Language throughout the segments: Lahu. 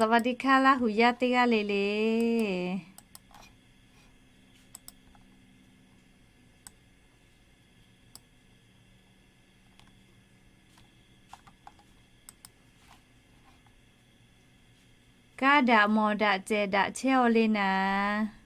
สวัสดีค่ะ Laˇ huˍ yaˇ teˇ g'aˇ le le. Kaˇ daꞈ mawˬ daꞈ cehˬ daꞈ chehˇ-aw le naˍ.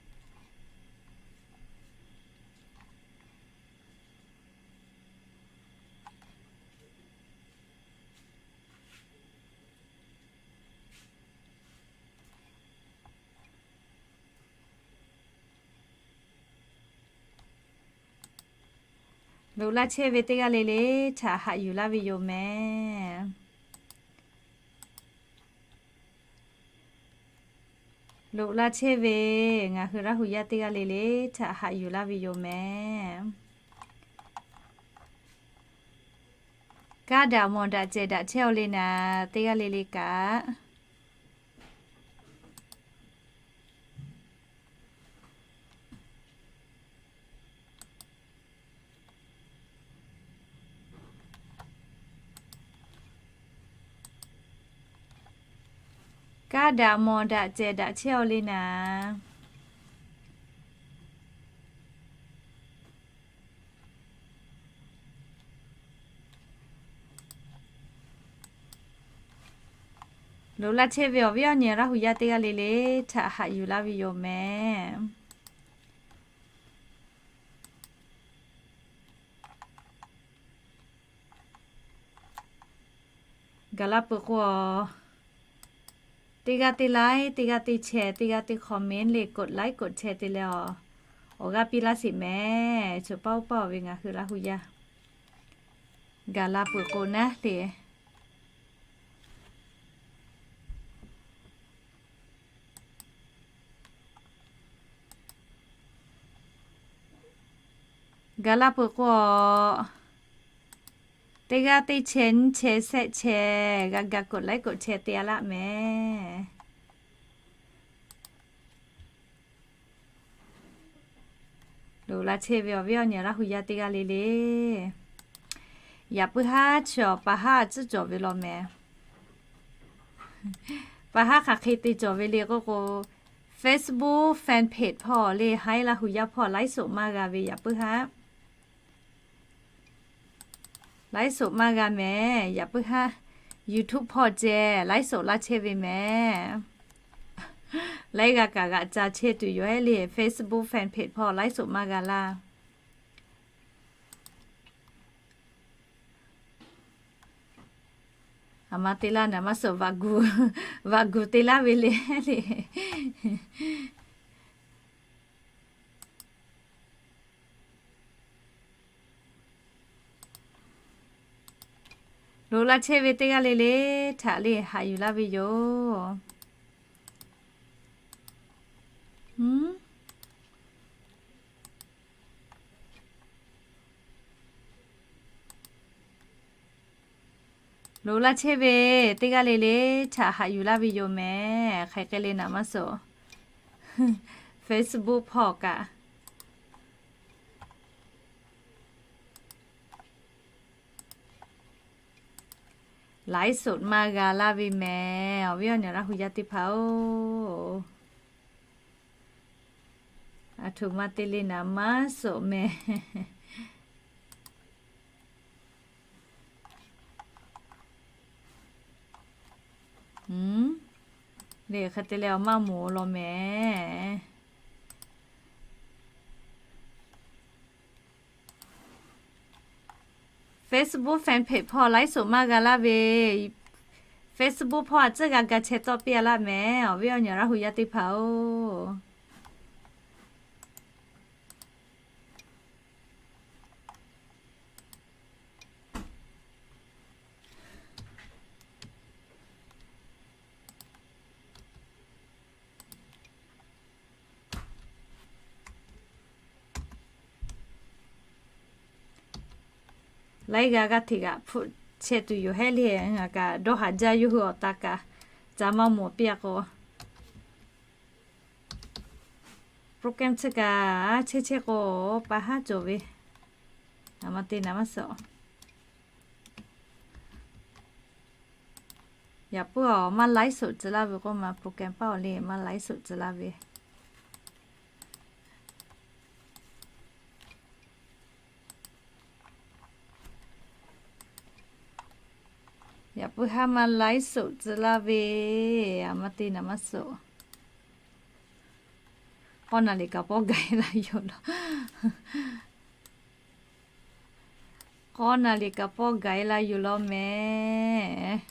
Loꞈ laˇ chehˇ ve teˇ g'aˇ le le htaꞈ haꞈ yuˬ laˇ ve yoˬ mehˍ. Loꞈ laˇ chehˇ ve ngaˬ hui Laˇ huˍ yaˇ teˇ g'aˇ le le htaꞈ haꞈ yuˬ laˇ ve yoˬ mehˍ. Kaˇ daꞈ mawˬ daꞈ cehˬ daꞈ chehˇ-aw le naˍ, teˇ g'aˇ le le kaꞈ. Kaˇ daꞈ mawˬ daꞈ cehˬ daꞈ chehˇ-aw le naˍ. Loꞈ laˇ chehˇ ve awˬ viˉ awˬ nyi Laˇ huˍ yaˇ teˇ g'aˇ le le htaꞈ haꞈ yuˬ laˇ ve yoˬ mehˍ. Gaˬ la peuˬ k'o, teˇ g'aˇ teˇ like, teˇ g'aˇ teˇ share, teˇ g'aˇ teˇ comment le, กดไลค์ กดแชร์ te leh-aˬ, awˬ g'aˇ piˇ laˇ sheˍ mehˍ. Choˬ paˇ oˇ paˇ-oˬ ve ngaˬ hui Laˇ huˍ yaˇ. Gaˬ la peuˬ k'o naˉ le. Gaˬ la peuˬ k'o, teˇ g'aˇ teˇ share nyiˇ share shehˆ share g'a ga กดไลค์ กดแชร์ te-a laˇ mehˍ. Loꞈ laˇ chehˇ ve awˬ viˉ awˬ nyi Laˇ huˍ yaˇ teˇ g'aˇ le le, yaꞈ puiˉ haˉ chi awˬ pa haˉ tcuhˉ cawˬ ve law mehˍ. Pa haˉ hk'aˬ hk'e te cawˬ ve le k'oˆ k'o, Facebook fan page hpawˇ le, Haiˉ Laˇ huˍ yaˇ hpawˇ ไลฟ์สด maˇ g'a ve yaꞈ puiˉ haˉ. ไลฟ์สด maˇ g'a mehˍ. Yaꞈ puiˉ haˉ YouTube hpawˇ ceh ไลฟ์สด laˇ chehˇ ve mehˍ. Laiˉ g'aˇ kaꞈ g'aꞈ ca chehˇ tuˬ yoˬ heˆ le, Facebook fan page hpawˇ ไลฟ์สด maˇ g'a laˇ. Aˬ ma te laˇ naˍ maˇ suhˍ, vaꞈ gu, vaꞈ gu te laˇ ve le le. Loꞈ laˇ chehˇ ve teˇ g'aˇ le le htaꞈ le haꞈ yuˬ laˇ ve yoˬ. Loꞈ laˇ chehˇ ve teˇ g'aˇ le le htaꞈ haꞈ yuˬ laˇ ve yoˬ mehˍ. Hk'aˬ hk'e le naˍ maˇ suhˍ, Facebook hpawˇ kaꞈ ไลฟ์สด maˇ g'a laˇ ve mehˍ. Awˬ viˉ awˬ nyi Laˇ huˍ yaˇ teˇ hpaˍ-oˬ, aˬ htoꞈ ma te le naˍ maˇ suhˍ mehˍ. Le hk'e te leh awˬ maˇ moˍ law mehˍ. Facebook fan page hpawˇ ไลฟ์สด maˇ g'a laˇ ve, Facebook hpawˇ a tcuhˉ g'a ga chehˇ tawˆ piˇ-a laˇ mehˍ. Awˬ viˉ awˬ nyi Laˇ huˍ yaˇ teˇ hpaˍ-oˬ, laiˉ g'aˇ g'aˇ hteꞈ g'aꞈ hpfuhˆ chehˇ tuˬ yoˬ heˆ le. Ngaˬ kaꞈ dawˇ haˍ jaˇ yawˇ hui awˬ ta kaꞈ ca maˇ mawˬ piˇ-a k'o, program chi kaꞈ chehˇ chehˇ k'o, pa haˉ cawˬ ve, aˬ ma te naˍ maˇ suhˍ. Yaꞈ puiˉ aˬ, maˇ ไลฟ์สด tcuh laˇ ve k'oˆ ma, program paˇ awˬ le maˇ ไลฟ์สด tcuh laˇ ve. Yaꞈ puiˉ haˉ maˇ ไลฟ์สด tcuh laˇ ve, a maˇ te naˍ maˇ suh. K'awˇ naˍ riˍ kaꞈ pawˆ gaˬ e la yoˬ law. K'awˇ naˍ riˍ kaꞈ pawˆ gaˬ e la yoˬ law mehˍ.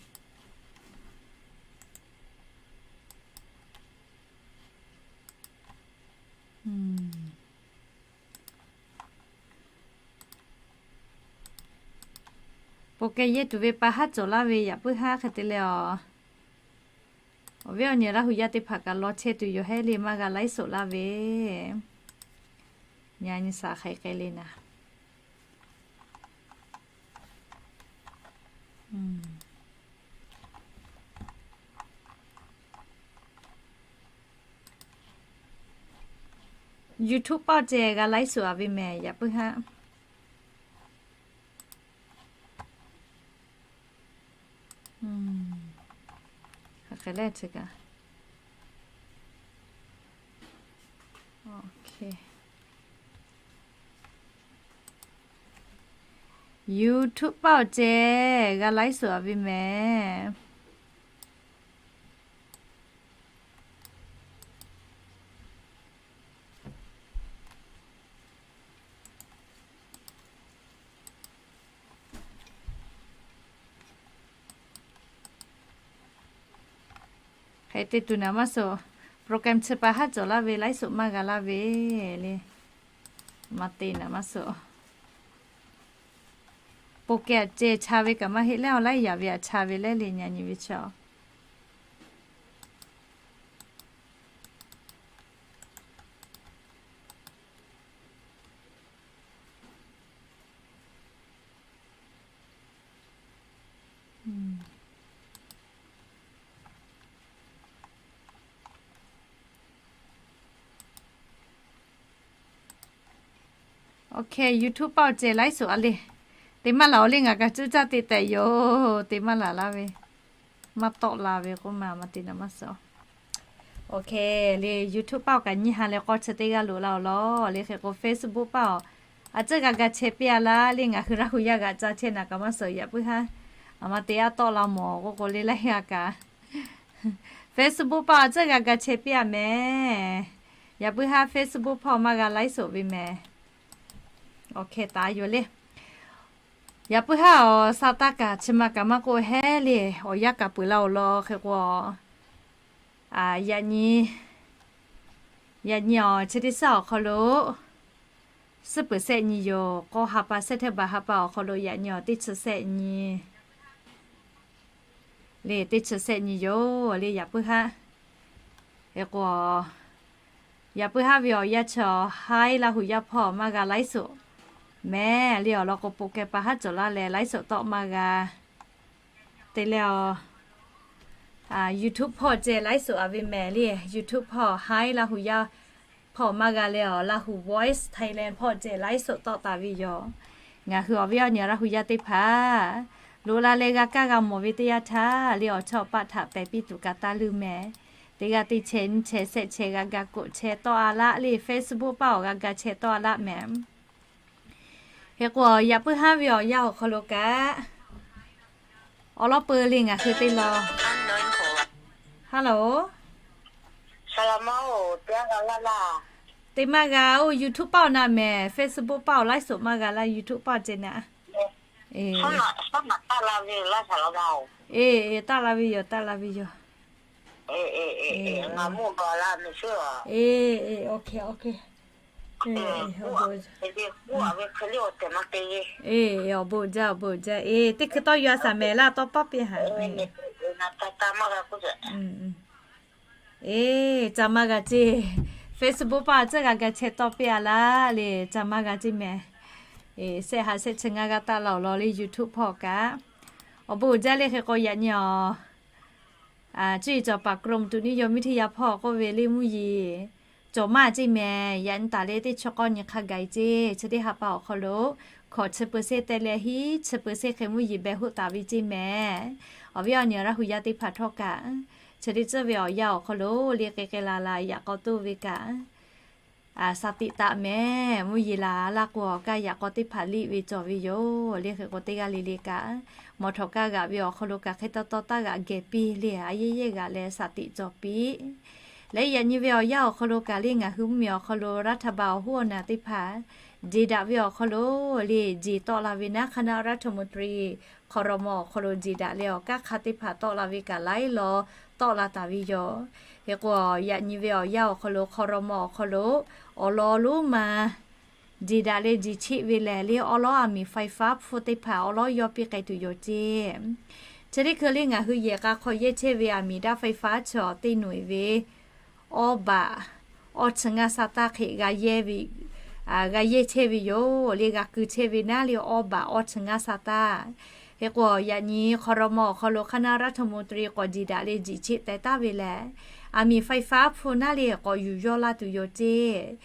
Program yehˇ tuˬ ve pa haˉ cawˬ laˇ ve yaꞈ puiˉ haˉ hk'e te leh aˬ. Awˬ viˉ awˬ nyi Laˇ hu yaˇ teˇ hpaˍ kaꞈ law chehˇ tuˬ yoˬ hehˉ le maˇ g'a ไลฟ์สด laˇ ve. Nyi nyi shaˍ hk'e k'ai le naˍ. YouTube paˇ ceh g'a ไลฟ์สด a ve mehˍ yaꞈ puiˉ haˉ. Hk'e leh chi kaꞈ. YouTube paˇ awˬ ceh g'a ไลฟ์สด a ve mehˍ. Hk'e te tuˬ naˍ maˇ suh. Program chi pa haˉ cawˬ laˇ ve ไลฟ์สด maˇ g'a laˇ ve le. Maˇ te naˍ maˇ suh. Program ceh cha ve kaꞈ maˇ heˆ leh awˬ laiˉ yaꞈ ve aꞈ cha ve leh le nyi nyi ve chi aˬ. Okay, YouTube paˇ awˬ ceh ไลฟ์สด a le. Te maˇ laˬ awˬ le ngaˬ kaꞈ cuˇ caˇ te tehꞈ yoˬ. Te maˇ laˬ laˇ ve. Maˇ tawˆ la ve k'oˆ ma, maˇ te naˍ maˇ suh. Okay, le YouTube paˇ awˬ kaꞈ nyi ha leh k'awˇ chi teˇ g'aˇ loꞈ la awˬ lawn le hk'e k'o Facebook paˇ awˬ a tcuhˉ g'a ga chehˇ piˇ a laˇ le ngaˬ hui Laˇ hu yaˇ g'aꞈ ca chehˇ naˍ kaꞈ maˇ suh yaꞈ puiˉ haˉ. A maˇ te aˉ tawˆ la mawˬ k'oˆ k'o le laiˉ g'a kaꞈ. Facebook paˇ awˬ tcuhˉ g'a ga chehˇ piˇ a mehˍ. Yaꞈ puiˉ haˉ Facebook paˇ awˬ maˇ g'a ไลฟ์สด ve mehˍ. Okay, taˍ yoˬ le. Yaꞈ puiˉ haˉ awˬ sa taˇ kaꞈ chi ma kaꞈ maˇ k'oˆ hehˉ le, awˬ yanˇ kaꞈ peuˬ la awˬ lawn hk'e k'o, yaꞈ nyi, yaꞈ nyi awˬ chi teˇ shaˉ awˬ hk'aw lo suhˉ peuˬ shehˆ nyi yoˬ. K'awˇ ha pa September ha pa awˬ hk'aw lo yaꞈ nyi awˬ teˇ chi shehˆ nyi le, teˇ chi shehˆ nyi yoˬ le yaꞈ puiˉ haˉ. Hk'e k'o, yaꞈ puiˉ haˉ ve awˬ yanˇ chi awˬ haiˉ Laˇ hu yaˇ hpawˇ maˇ g'a ไลฟ์สด mehˍ le awˬ lawn k'o, program pa haˉ cawˬ laˇ leh ไลฟ์สด tawˆ maˇ g'a. Te leh awˬ, YouTube hpawˇ ceh ไลฟ์สด a ve mehˍ le. YouTube hpawˇ haiˉ Laˇ hu yaˇ hpawˇ maˇ g'a leh awˬ, Laˇ hu Voice Thailand hpawˇ ceh ไลฟ์สด tawˆ taˍ ve yoˬ. Ngaˬ hui awˬ viˉ awˬ nyi Laˇ hu yaˇ teˇ hpaˍ loꞈ la leh g'a kaˇ g'a mawˬ ve teˇ yanˇ htaˇ le awˬ chawˇ paˆ htaꞈ pehˍ piˇ tuˬ kaꞈ taˇ leuˇ mehˍ. Teˇ g'aˇ teˇ chehˇ nyiˇ chehˇ shehˆ chehˇ g'a ga k'oꞈ chehˇ tawˆ a laˆ le Facebook paˇ awˬ g'a ga chehˇ tawˆ a laˆ mehˍ. Hk'e k'o, yaꞈ puiˉ haˉ ve awˬ yanˇ awˬ hk'aw lo kaꞈ awˬ lawn peu le ngaˬ hui te law. Hello. Te maˇ g'a oˇ YouTube paˇ awˬ naˆ mehˍ, Facebook paˇ awˬ ไลฟ์สด maˇ g'a laˇ, YouTube paˇ ceh naˆ. Eˬ, taˆ la ve yoˬ, taˆ la ve yoˬ. Eˬ, okay, okay. Eˬ, awˬ bon jaˇ, awˬ bon jaˇ. Eˬ, teˇ hkui tawˇ yaw a shaˍ mehˍ laˇ, tawˇ pawˆ piˇ haꞈ. Eˬ, ca maˇ g'a ceˇ. Facebook paˇ tcuhˉ g'a ga chehˇ tawˆ piˇ a laˇ le, ca maˇ g'a ceˇ mehˍ. Eˬ, shehˆ ha shehˆ chi ngaˇ g'aˇ taˆ la awˬ lawn le YouTube hpawˇ kaꞈ. Awˬ bon jaˇ le hk'e k'o yaꞈ nyi awˬ cuˇ yiˍ cawˬ paˍ กรมอุตุนิยมวิทยา hpawˇ k'oˆ ve le mvuhˇ yeˬ cawˬ maˇ ceˇ mehˍ. Yaꞈ nyi taˍ le teˇ chi k'awˇ nyi hk'a gaˬ ceˇ. Chi teˇ ha pa awˬ hk'aw lo hkawꞈ chi เปอร์เซ็นต์ teh leh hiˉ chi เปอร์เซ็นต์ hk'e mvuhˇ yeˬ beh hoˆ taˍ ve ceˇ mehˍ. Awˬ viˉ awˬ nyi Laˇ hu yaˇ teˇ hpaˍ htawˇ kaꞈ, chi teˇ tcuhˇ ve awˬ yanˇ awˬ hk'aw lo le k'ai k'ai la la yaꞈ k'aw toˇ ve kaꞈ, a, shaˍ tiꞈ taˍ mehˍ. Mvuhˇ yeˬ laˬ laˇ k'o, kaˇ yaꞈ k'aw teˇ hpaˍ liˇ ve cawˬ ve yoˬ. Le hk'e k'o, teˇ g'aˇ le le kaꞈ, mawˬ htawꞈ kaˇ g'aꞈ ve awˬ hk'aw lo kaꞈ hk'e taw taw taˇ g'aꞈ geh piˇ le, a yehˇ yehˇ g'aꞈ leh shaˍ tiꞈ cawˬ piˇ. Leh yaꞈ nyi ve awˬ yanˇ awˬ hk'aw lo kaꞈ le, ngaˬ hui mvuhˇ miˬ awˬ hk'aw lo รัฐบาล awˬ hoˉ awˬ naˬ teˇ hpaˍ jeˬ daꞈ ve awˬ hk'aw lo le, jeˬ tawˆ la ve naˉ คณะรัฐมนตรี hk'aw raw mawˇ awˬ hk'aw lo jeˬ daꞈ leh, awˬ kaˉ hk'a teˇ hpaˍ tawˆ la ve kaꞈ laiˉ law tawˆ la taˍ ve yoˬ. Hk'e k'o, yaꞈ nyi ve awˬ yanˇ awˬ hk'aw lo hk'aw raw mawˇ awˬ hk'aw lo awˬ lawn lonˉ ma jeˬ daꞈ leh jeˬ cheˆ ve lehˬ le, awˉ lawˉ aˬ miˍ ไฟฟ้า hpfuhˇ teˇ hpaˍ awˉ lawˉ yawˇ piˇ k'ai tuˬ yoˬ ceˇ. Chi teˇ hkui le ngaˬ hui yehˬ k'a hk'aw yehˇ chehˇ ve aˬ miˍ daꞈ ไฟฟ้า chaw teˇ noꞈ e ve awˇ baꞈ awˇ chi ngaˇ sa taˇ hk'e g'a yehˇ ve, g'a yehˇ chehˇ ve yoˬ. Le g'a keu chehˇ ve naˉ le awˇ baꞈ awˇ chi ngaˇ sa taˇ. Hk'e k'o, yaꞈ nyi hk'aw raw mawˇ awˬ hk'aw lo คณะรัฐมนตรี k'awꞈ jeˬ daꞈ leh jeˬ cheˆ teh taˍ ve lehˬ, aˬ miˍ ไฟฟ้า hpfuhˇ naˉ le k'awꞈ yuˬ yawˇ laˇ tuˬ yoˬ ceˇ.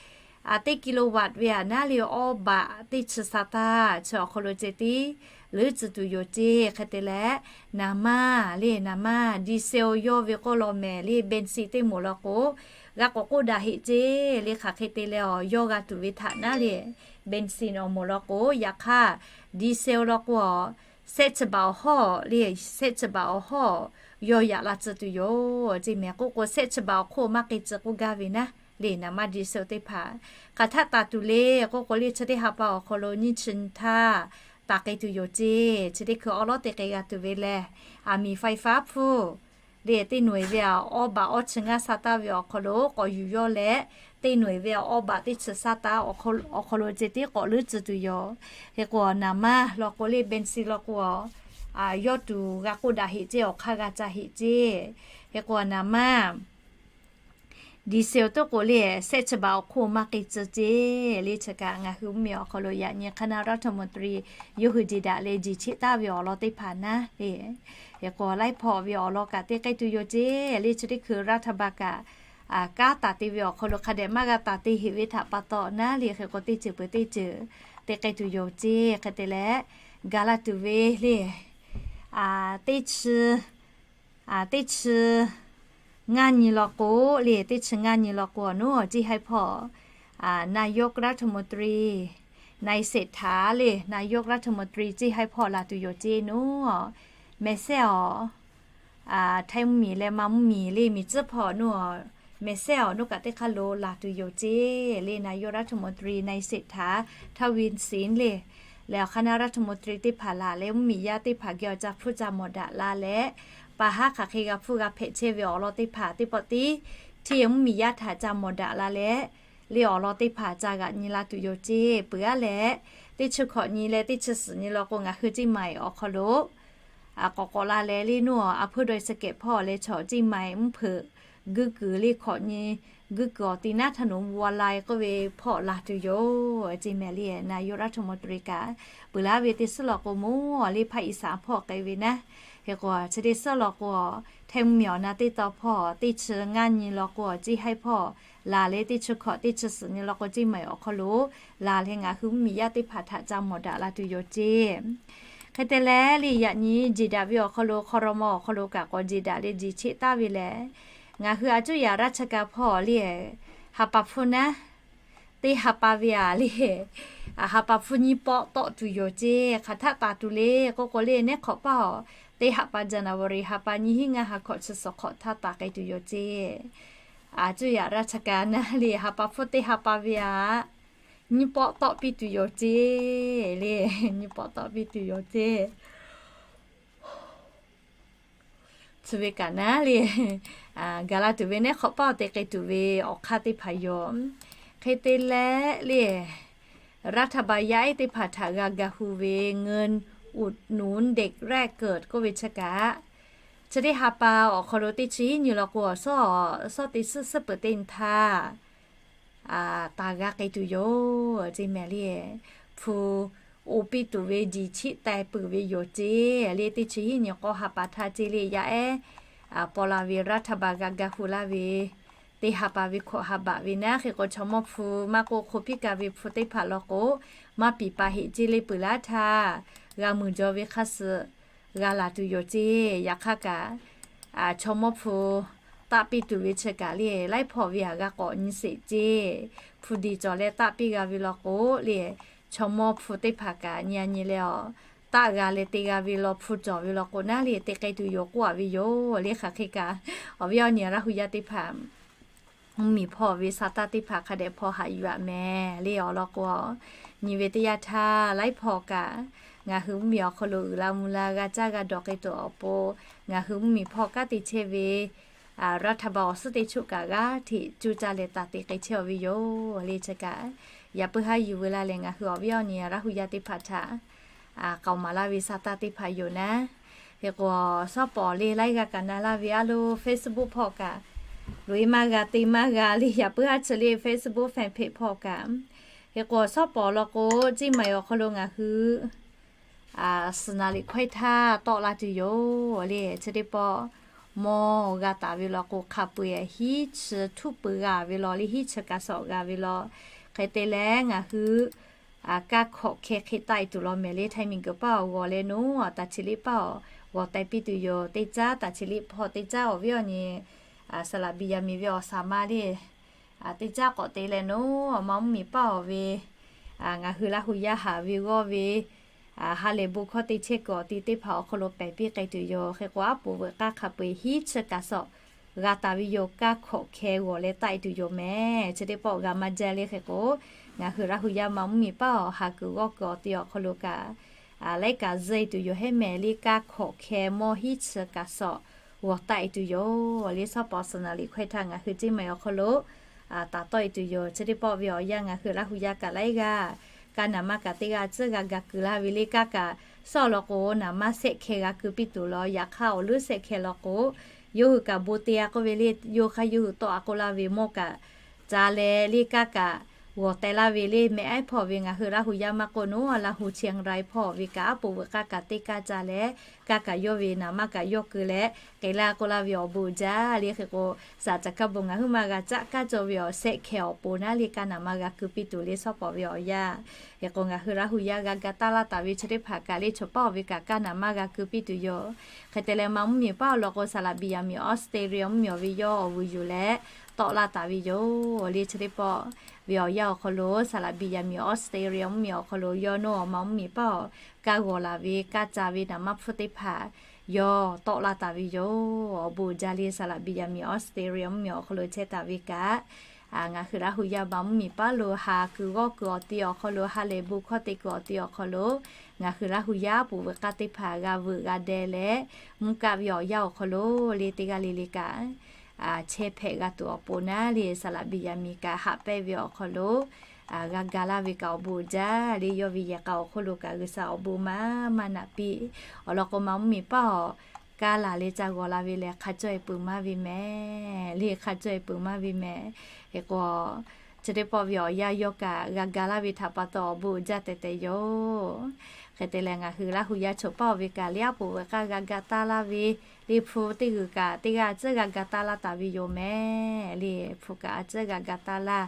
A, teˇ กิโลวัตต์ ve aˬ naˉ le awˇ baꞈ teˇ chi sa taˇ chi awˬ hk'aw lo ceh tiˉ leuˉ tcuh tuˬ yoˬ ceˇ. Hk'e te leh, naˍ manˇ le naˍ manˇ ดีเซล yawˇ ve k'oˆ law mehˍ le, เบนซิน teˇ moˍ law k'o, g'a k'awꞈ k'oˆ daꞈ heꞈ ceˇ le. Hk'aˬ hk'e te leh awˬ yawˇ g'a tuˬ ve htaꞈ naˉ le, เบนซิน awˬ moˍ law k'o, yaꞈ hk'aˇ ดีเซล law k'o, a, sehˆ chi baꞈ awˬ hawˉ le, sehˆ chi baꞈ awˬ hawˉ yawˇ yaꞈ la tcuh tuˬ yoˬ ceˇ mehˍ. K'oˆ k'o, sehˆ chi baꞈ awˬ hk'oˆ maˇ k'e tcuh k'oˆ gaˇ ve naˉ le, naˍ manˇ ดีเซล teˇ hpaˍ hk'aˬ htaˆ taˍ tuˬ le. K'oˆ k'o le, chi teˇ ha pa awˬ hk'aw lo nyiˇ chi nyi htaˇ taˍ k'ai tuˬ yoˬ ceˇ. Chi teˇ hkui awˉ lawˉ te k'ai g'a tuˬ ve lehˬ, aˬ miˍ ไฟฟ้า hpfuhˇ le teˇ noꞈ e ve aˬ awˇ baꞈ awˇ chi ngaˇ sa taˇ ve awˬ hk'aw lo k'awꞈ yuˬ yawˇ leh, teˇ noꞈ e ve awˇ baꞈ teˇ chi sa taˇ awˬ hk'aw lo ceh tiˉ k'awꞈ leuˉ tcuh tuˬ yoˬ. Hk'e k'o, naˍ manˇ law k'o le เบนซิน law k'o, a, yawˇ tuˬ g'a k'oˆ daꞈ heꞈ ceˇ, awˬ hk'aˇ g'a ca heꞈ ceˇ. Hk'e k'o, naˍ manˇ ดีเซล tuˉ k'o le, sehˆ chi baꞈ awˬ hk'oˆ maˇ k'e tcuh ceˇ le. Chi kaꞈ ngaˬ hui mvuhˇ miˬ awˬ hk'aw lo yaꞈ nyi คณะรัฐมนตรี yawˇ hui jeˬ daꞈ leh jeˬ cheˆ taˍ ve awˬ lawn teˇ hpaˍ naˉ le. Hk'e k'o, laiˉ hpawˇ ve awˬ lawn kaꞈ te k'ai tuˬ yoˬ ceˇ le. Chi teˇ hkui รัฐบาล kaꞈ, a, kanˉ taˍ te ve awˬ hk'aw lo hk'a dehꞈ maˇ g'a taˍ te heꞈ ve htaꞈ pa taw naˉ le. Hk'e k'o, teˇ ceuˬ peuˬ teˇ ceuˬ te k'ai tuˬ yoˬ ceˇ. Hk'e te leh, gaˬ la tuˬ ve le, a, teˇ chi a, teˇ chi ngaˇ nyi law k'o le, teˇ chi ngaˇ nyi law k'o, a, nuˉ awˬ เจ้าหน้าที่ hpawˇ, a, นายกรัฐมนตรี นายเศรษฐา le, นายกรัฐมนตรี เจ้าหน้าที่ hpawˇ laˬ tuˬ yoˬ ceˇ nuˉ, a, mehˍ sehˉ awˬ, a, Htaiˇ mvuhˇ miˬ leh Manˇ mvuhˇ miˬ le, miˬ tcuhˉ hpawˇ nuˉ, mehˍ sehˉ awˬ nuˉ kaꞈ teˇ hk'aˇ lo laˬ tuˬ yoˬ ceˇ le. นายกรัฐมนตรี นายเศรษฐา ทวีสิน le, leh awˬ คณะรัฐมนตรี teˇ hpaˍ laˬ leh, mvuhˇ miˬ yaˇ teˇ hpaˍ geh awˬ ca hpfuhˇ ca mawˬ daꞈ la leh, pa haˉ hk'aˬ hk'e g'a hpfuhˇ g'a hpehꞈ chehˇ ve awˬ lawn teˇ hpaˍ teˇ pawˆ tiˉ, hteˇ mvuhˇ miˬ yaˇ htaꞈ ca mawˬ daꞈ la leh, le awˬ lawn teˇ hpaˍ ca g'aꞈ nyi la tuˬ yoˬ ceˇ. Peuˬ aˉ leh, teˇ chi hkawꞈ nyi leh teˇ chi suhˍ nyi law k'o, ngaˬ hui เชียงใหม่ awˬ hk'aw lo, a, k'awꞈ k'awꞈ la leh le nuˉ, a, อำเภอดอยสะเก็ด hpawˇ leh chaw เชียงใหม่ mvuhˇ hpeuꞈ guˇ kuiˬ le hkawꞈ nyi, guˇ kuiˬ awˬ ti naˉ ถนนวัวลาย k'oˆ ve hpawˇ laˬ tuˬ yoˬ ceˇ mehˍ le. นายกรัฐมนตรี kaꞈ peuˬ laˇ ve teˇ suhˉ law k'o, mvuhˇ le ภาคอีสาน hpawˇ k'ai ve naˉ. Hk'e k'o, chi teˇ suhˉ law k'o, Htaiˇ mvuhˇ miˬ awˬ na teˇ taw hpawˇ teˇ chi ngaˇ nyi law k'o, เชียงใหม่ hpawˇ laˬ leh, teˇ chi hkawꞈ teˇ chi suhˍ nyi law k'o, เชียงใหม่ awˬ hk'aw lo laˬ leh, ngaˬ hui mvuhˇ miˬ yaˇ teˇ hpaˍ htaꞈ ca mawˬ daꞈ la tuˬ yoˬ ceˇ. Hk'e te leh le, yaꞈ nyi jeˬ daꞈ ve awˬ hk'aw lo, hk'aw raw mawˇ awˬ hk'aw lo kaꞈ k'awꞈ jeˬ daꞈ leh jeˬ cheˆ taˍ ve lehˬ, ngaˬ hui a cuˇ yaꞈ ราชการ hpawˇ le, ha pa hpfuhˇ naˉ, teˇ ha pa ve aˬ le, ha pa hpfuhˇ nyiˇ pawˆ tawˆ tuˬ yoˬ ceˇ. Hk'aˬ htaˆ taˍ tuˬ le k'oˆ k'o le, neˉ hk'awꞈ paˇ awˬ, teˇ ha pa January ha pa nyiˇ hinˉ ngaˇ ha hkawꞈ chi suhˍ hk'awꞈ htaˇ taˍ k'ai tuˬ yoˬ ceˇ. A cuˇ yaꞈ ราชการ naˉ le, ha pa hpfuhˇ teˇ ha pa ve aˬ, nyiˇ pawˆ tawˆ piˇ tuˬ yoˬ ceˇ le, nyiˇ pawˆ tawˆ piˇ tuˬ yoˬ ceˇ. Chi ve kaꞈ naˉ le, gaˬ la tuˬ ve neˉ hk'awꞈ paˇ awˬ te k'ai tuˬ ve awˬ hk'aˇ teˇ hpaˍ yoˬ. Hk'e te leh le, รัฐบาล yaˇ ehˉ teˇ hpaˍ htaꞈ g'a ga hu ve เงินอุดหนุนเด็กแรกเกิด k'oˆ ve chi kaꞈ, chi teˇ ha pa awˬ hk'aw lo teˇ chi hiˉ nyi law k'o, awˬ suhˉ awˬ suhˉ teˇ suhˉ suhˉ peuˬ teˇ nyi htaˇ, a, taˍ g'a k'ai tuˬ yoˬ ceˇ mehˍ le. Hpu oˇ piˇ tuˬ ve jeˬ cheˆ teh peuˬ ve yoˬ ceˇ le. Teˇ chi hiˉ nyi k'o ha pa htaˇ ceˇ le, yaˇ ehˉ, a, paw la ve รัฐบาล g'a ga hu laˇ ve teˇ ha pa ve hkawꞈ ha baꞈ ve naˉ. Hk'e k'o, chaw mawˇ hpu maˇ k'oˆ, hk'o piˇ ka ve hpu teˇ hpaˍ law k'o, maˇ piˍ pa heꞈ ceˇ le. Peuˬ laˇ htaˇ g'a muiˬ jaw ve hk'a suhˍ g'a laˬ tuˬ yoˬ ceˇ. Yaꞈ hk'aˇ kaꞈ, chaw mawˇ hpu taˆ piˇ tuˬ ve chi kaꞈ le, laiˉ hpawˇ ve aꞈ g'a k'awꞈ nyi sheˍ ceˇ. Hpu diˬ cawˬ leh taˆ piˇ g'a ve law k'o le, chaw mawˇ hpu teˇ hpaˍ kaꞈ nyi a nyi leh awˬ, taˆ g'a leh te g'a ve law, hpu cawˬ ve law k'o naˉ le, te k'ai tuˬ yoˬ k'oˆ a ve yoˬ le. Hk'aˬ hk'e kaꞈ, awˬ viˉ awˬ nyi Laˇ hu yaˇ teˇ hpaˍ, mvuhˇmiˬ hpawˇ ve sa taˇ teˇ hpaˍ hk'a dehꞈ hpaw haꞈ yuˬ aꞈ mehˍ le. Awˬ lawn k'o, nyi ve teˇ yanˇ htaˇ laiˉ hpawˇ kaꞈ ngaˬ hui mvuhˇmiˬ awˬ hk'aw lo uiˍ la mvuh la g'a caˇ g'a dawˬ k'ai tuˬ awˬ pon, ngaˬ hui mvuhˇmiˬ hpawˇ kanˉ te chehˇ ve รัฐบาล awˬ suhˉ teˇ choˆ kaꞈ g'aˇ hteꞈ cuˇ caˇ leh taˍ te k'ai chehˇ ve yoˬ le. Chi kaꞈ, yaꞈ puiˉ haˉ yuˬ veu la leh ngaˬ hui awˬ viˉ awˬ nyi Laˇ hu yaˇ teˇ hpaˍ htaꞈ k'aoˍ maˍ laˇ ve sa taˇ teˇ hpaˍ yoˬ naˉ. Hk'e k'o, shawˉ pawˍ le laiˉ g'a kaꞈ na laˇ ve a lo Facebook hpawˇ kaꞈ, loꞈ-e maˇ g'a te maˇ g'a le. Yaꞈ puiˉ haˉ chi le Facebook fan page hpawˇ kaꞈ, hk'e k'o shawˉ pawˍ law k'o, Ciˇ maˬ awˬ hk'aw lo ngaˬ hui suhˍ naˍ liꞈ hkawehˇ htaˇ tawˆ la tuˬ yoˬ le. Chi teˇ pawˆ mawˇ g'a taˍ ve law k'o, hk'a peu-eˬ hiˉ chi htuˇ peu g'a ve law le, hiˉ chi kaꞈ sawꞈ g'a ve law. Hk'e te leh ngaˬ hui kaˇ hkawꞈ hkeh hk'e taˆ e tuˬ law mehˍ le. Htaiˇ miˬguiˬ paˇ awˬ g'awˬ leh naˉ, taˍ chi liˆ paˇ awˬ g'awˬ teh piˇ tuˬ yoˬ. Teˇ caˉ taˍ chi liˆ hpawˇ teˇ caˉ awˬ viˉ awˬ nyi saˍ laˍ biˍ yaꞈ miˍ ve awˬ saˍ ma le, teˇ caˉ k'awꞈ te leh naˉ, awˬ ma mvuhˇmiˬ paˇ awˬ ve ngaˬ hui Laˇ hu yaˇ haˍ ve g'awˇ ve ha lehˬ bon hkawˇ te chehˇ kuiˬ awˬ ti teˇ hpaˍ awˬ hk'aw lo pehˬ piˇ k'ai tuˬ yoˬ. Hk'e k'o, aˉ poꞈ veuꞈ k'aˇ hk'a peu-eˬ hiˉ chi kaꞈ sawꞈ g'a taˍ ve yoˬ. Kaˇ hkawꞈ hkeh g'awˬ leh taˆ e tuˬ yoˬ mehˍ. Chi teˇ pawˆ g'a maˇ jaˇ le. Hk'e k'o, ngaˬ hui Laˇ hu yaˇ ma mvuhˇmiˬ paˇ awˬ haˍ kuiˬ g'awˇ kuiˬ awˬ ti awˬ hk'aw lo kaꞈ laiˉ kaꞈ zuhˇ e tuˬ yoˬ heˉ mehˍ le. Kaˇ hkawꞈ hkeh mawˇ hiˉ chi kaꞈ sawꞈ g'awˬ taˆ e tuˬ yoˬ le. Shawˉ pawˍ suhˍ naˍ liꞈ hkawehˇ htaˇ ngaˬ hui Ciˇ maˬ awˬ hk'aw lo taˍ tawˆ e tuˬ yoˬ. Chi teˇ pawˆ ve awˬ yanˇ ngaˬ hui Laˇ hu yaˇ kaꞈ laiˉ g'aˇ kaˇ naˍ maˇ kaꞈ teˇ g'aˇ tcuhˉ g'a ga keu laˇ ve le. Kaˇ kaꞈ sawˉ law k'o, naˍ maˇ shehˆ hkeh g'a keu piˇ tuˬ law. Yaꞈ hk'aˇ awˬ leuˉ shehˆ hkeh law k'o, yawˇ hui kaꞈ bon te a k'oˆ ve le, yawˇ hk'aˇ yawˇ hui tawˆ a k'oˆ laˇ ve mawˇ kaꞈ ca leh le, kaˇ kaꞈ g'awˬ teh laˇ ve le. Mehˆ aiˉ hpawˇ ve ngaˬ hui Laˇ hu yaˇ maˇ k'oˆ naˉ, Laˇ hu Chiang Rai hpawˇ ve kaꞈ aˉ poꞈ veuꞈ k'aˇ kaꞈ teˇ kaˇ ca leh, kaˇ kaꞈ yawˇ ve naˍ maˇ kaꞈ yawˇ keu leh k'ai laˇ k'oˆ laˇ ve awˬ bon uiˍ jaˇ le. Hk'e k'o, saˍ caˍ kaˇ bon ngaˬ hui maˇ g'a caˆ kaˇ cawˇ ve awˬ shehˆ hkeh awˬ pon naˉ le, kaˇ naˍ maˇ g'a keu piˇ tuˬ le. Shawˉ pawˍ ve awˬ yanˇ, hk'e k'o, ngaˬ hui Laˇ hu yaˇ g'a ga taˇ laˇ taˍ ve chi teˇ hpaˍ kaꞈ le, chaw paˇ awˬ ve kaꞈ kaˇ naˍ maˇ g'a keu piˇ tuˬ yoˬ. Hk'e te leh, ma mvuhˇmiˬ paˇ awˬ lawn k'o, saˍ laˍ biˍ yaꞈ miˍ Australia mvuhˇmiˬ awˬ ve yawˇ awˬ vuiˬ yuˬ leh tawˆ laˇ taˍ ve yoˬ le. Chi teˇ pawˆ ve awˬ yanˇ awˬ hk'aw lo saˍ laˍ biˍ yaꞈ miˍ Australia mvuhˇmiˬ awˬ hk'aw lo yawˇ naˉ awˬ ma mvuhˇmiˬ paˇ awˬ kaˇ g'awˬ laˬ ve kaˇ ca ve naˍ maˇ hpfuhˇ teˇ hpaˍ yawˇ tawˆ laˇ taˍ ve yoˬ. Awˬ bon uiˍ jaˇ le. Saˍ laˍ biˍ yaꞈ miˍ Australia mvuhˇmiˬ awˬ hk'aw lo chehˇ taˍ ve kaꞈ, ngaˬ hui Laˇ hu yaˇ ma mvuhˇmiˬ paˇ lo ha kuiˬ g'awˇ kuiˬ awˬ ti awˬ hk'aw lo, ha lehˬ bon hkawˇ te kuiˬ awˬ ti awˬ hk'aw lo, ngaˬ hui Laˇ hu yaˇ aˉ poꞈ veuꞈ k'aˇ teˇ hpaˍ g'a veuꞈ g'a deh leh, mvuhˇ kaˆ ve awˬ yanˇ awˬ hk'aw lo le teˇ g'aˇ le le kaꞈ chehˇ hpehꞈ g'a tuˬ awˬ pon naˉ le, saˍ laˍ biˍ yaꞈ miˍ kaꞈ haꞈ pehnˇ ve awˬ hk'aw lo g'a ga laˇ ve kaꞈ awˬ bon uiˍ jaˇ le. Yawˇ ve yehˬ k'a awˬ hk'oˆ lo kaꞈ G'uiˬsha awˬ bon maˇ maˇ naꞈ piˇ. Awˬ lawn k'o, ma mvuhˇmiˬ paˇ awˬ kaˇ laˬ leh ca g'awˬ la ve lehˬ, hk'a cawˇ e peuˬ maˇ ve mehˍ le, hk'a cawˇ e peuˬ maˇ ve mehˍ. Hk'e k'o, chi teˇ pawˆ ve awˬ yanˇ yawˇ kaꞈ g'a ga laˇ ve htaꞈ pa taw awˬ bon uiˍ jaˇ tehꞈ tehꞈ yoˬ. Hk'e te leh, ngaˬ hui Laˇ hu yaˇ chaw paˇ awˬ ve kaꞈ le, aˉ poꞈ veuꞈ k'aˇ g'a ga taˇ laˇ ve le, hpu teˇ g'uiˬ kaꞈ teˇ g'aˇ a tcuhˉ g'a ga taˇ laˇ taˍ ve yoˬ mehˍ le. Hpu kaꞈ a tcuhˉ g'a ga taˇ laˇ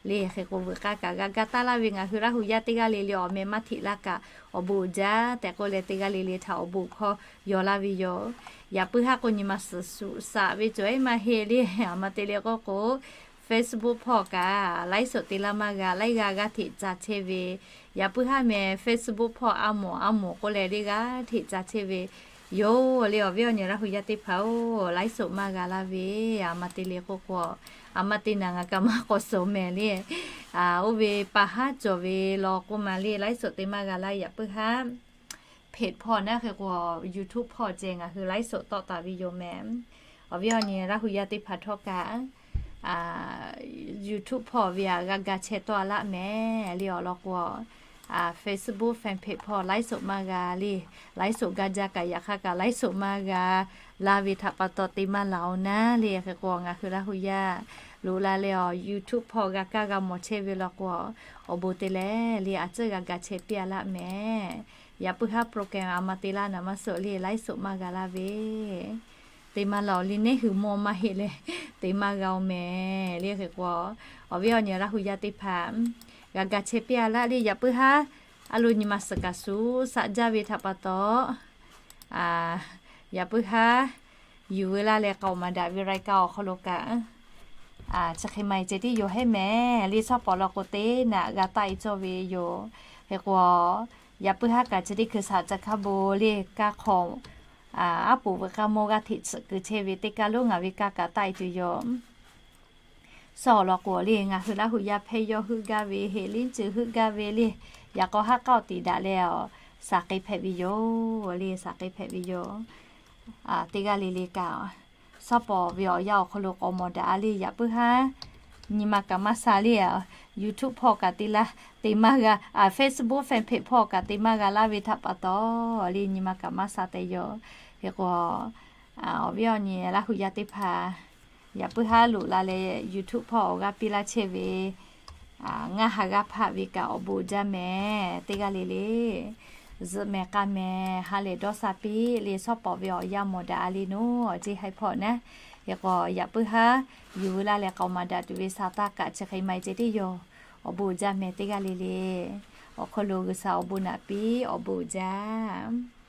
le. Hk'e k'o, veuꞈ k'aˇ kaꞈ g'a ga taˇ laˇ ve ngaˬ hui Laˇ hu yaˇ teˇ g'aˇ le le awˬ meh maˇ hteꞈ laˇ kaꞈ awˬ bon uiˍ jaˇ tehꞈ k'oˆ leh, teˇ g'aˇ le le htaꞈ awˬ bon hkawˇ yaw laˇ ve yoˬ. Yaꞈ puiˉ haˉ k'o, nyi ma suhˍ shuˍ saꞈ ve cawˬ ehˉ maˇ heˆ le. Aˬ ma te le k'oˆ k'o, Facebook hpawˇ kaꞈ laiˉ soꞈ te laˇ maˇ g'a, laiˉ g'aˇ g'aˇ hteꞈ ca chehˇ ve. Yaꞈ puiˉ haˉ meh Facebook hpawˇ a mawˬ a mawˬ k'oˆ leh, le g'aˇ hteꞈ ca chehˇ ve yoˬ le. Awˬ viˉ awˬ nyi Laˇ hu yaˇ teˇ hpaˍ-oˬ, laiˉ soꞈ maˇ g'a laˇ ve, aˬ ma te le k'oˆ k'o, aˬ ma te naˬ ngaˬ kaꞈ maˇ k'awꞈ suhˍ mehˍ le. Oˇ ve pa haˉ cawˬ ve law k'oˆ ma le, laiˉ soꞈ te maˇ g'a laˇ. Yaꞈ puiˉ haˉ เพจ hpawˇ naˉ, hk'e k'o YouTube hpawˇ ceh ngaˬ hui laiˉ soꞈ tawˆ taˍ ve yoˬ mehˍ. Awˬ viˉ awˬ nyi Laˇ hu yaˇ teˇ hpaˍ htawˇ kaꞈ, YouTube hpawˇ ve aꞈ g'a ga chehˇ tawˆ a laˇ mehˍ le. Awˬ lawn k'o, Facebook fan page hpawˇ laiˉ soꞈ maˇ g'a le. Laiˉ soꞈ ga jaˇ kaꞈ, yaꞈ hk'aˇ kaꞈ laiˉ soꞈ maˇ g'a laˇ ve htaꞈ pa taw te maˇ laˬ-oˬ naˉ le. Hk'e k'o, ngaˬ hui Laˇ hu yaˇ loꞈ la leh awˬ YouTube hpawˇ g'a kaˇ g'a mawˬ chehˇ ve law k'o, awˬ bon te leh le a tcuhˉ g'a ga chehˇ piˇ a laˇ mehˍ. Yaꞈ puiˉ haˉ โปรแกรม aˬ ma te laˇ naˬ maˇ suhˍ le, laiˉ soꞈ maˇ g'a laˇ ve te maˇ laˬ-oˬ le. Neˇ hui mawˇ maˇ heˆ leh te maˇ g'a-oˬ mehˍ le. Hk'e k'o, awˬ viˉ awˬ nyi Laˇ hu yaˇ teˇ hpaˍ g'a ga chehˇ piˇ a laˇ le. Yaꞈ puiˉ haˉ a lo nyi ma suhˍ kaꞈ shuˍ saꞈ jaˇ ve htaꞈ pa taw, Yaꞈ puiˉ haˉ yuˬ veu laˇ leh k'aoˍ maˍ daꞈ ve รายการ awˬ hk'aw lo kaꞈ, chi hk'e ma e ceh tiˉ yoˬ heˉ mehˍ le. Shawˉ pawˍ law k'o teˇ naꞈ g'a taˆ e cawˇ ve yoˬ. Hk'e k'o, yaꞈ puiˉ haˉ kaꞈ chi teˇ hkui shaˍ ca hkaˇ bon le kaˇ hk'aw, aˉ poꞈ veuꞈ k'aˇ mawˇ g'aˇ hteꞈ tsuhꞈ kuiˬ chehˇ ve teˇ kaˇ lonˉ ngaˬ ve kaˇ kaꞈ taˆ e tuˬ yoˬ. Shawˉ awˬ lawn k'o le, ngaˬ hui Laˇ hu yaˇ hpehˇ yawˇ heuˆ gaˇ ve, heꞈ liˉ ceuˬ heuˆ gaˇ ve le, yaꞈ k'aw haˉ k'aoˆ tiˍ daꞈ leh, shaˍ k'e hpehꞈ ve yoˬ le, shaˍ k'e hpehꞈ ve yoˬ. Teˇ g'aˇ le le kaꞈ, shawˉ pawˍ ve awˬ yanˇ awˬ hk'aw lo k'awꞈ mawˬ daꞈ a le. Yaꞈ puiˉ haˉ nyi ma kaꞈ maˇ sha le, YouTube hpawˇ kaꞈ te laˇ, te maˇ g'a, Facebook fan page hpawˇ kaꞈ te maˇ g'a laˇ ve htaꞈ pa taw le, nyi ma kaꞈ maˇ sha tehꞈ yoˬ. Hk'e k'o, awˬ viˉ awˬ nyi Laˇ hu yaˇ teˇ hpaˍ, yaꞈ puiˉ haˉ loꞈ la leh YouTube hpawˇ awˬ g'aˇ piˇ laˇ chehˇ ve, ngaˇ ha g'aˇ hpaˆ ve kaꞈ awˬ bon uiˍ jaˇ mehˍ. Teˇ g'aˇ le le zuhꞈ mehˍ k'a mehˍ, ha lehˬ dawˇ sha piˇ le. Shawˉ pawˍ ve awˬ yanˇ mawˬ daꞈ a le naˉ, awˬ ceˇ haiˉ hpawˇ naˉ. Hk'e k'o, yaꞈ puiˉ haˉ yuˬ veu laˇ leh k'aoˍ maˍ daꞈ tuˬ ve shaˍ taˇ kaꞈ chi hk'e ma e ceh tiˉ yoˬ. Awˬ bon uiˍ jaˇ mehˍ teˇ g'aˇ le le. Awˬ hk'aw lo G'uiˬsha awˬ bon naꞈ piˇ, awˬ bon uiˍ jaˇ.